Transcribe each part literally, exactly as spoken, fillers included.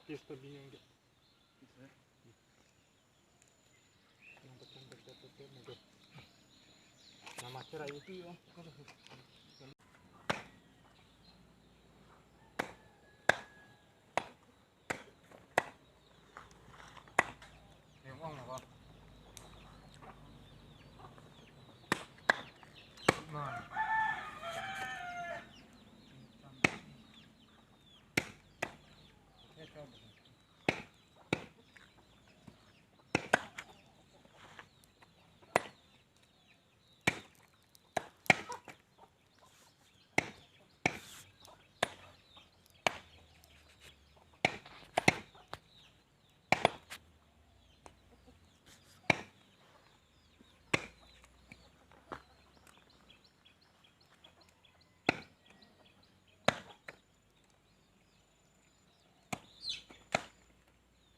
Pis to binyong ke. Yang betul betul betul betul. Nama kira itu yo. Yang uang apa? Nah.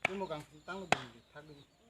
Ini mau kang sintang lo bang thak dulu.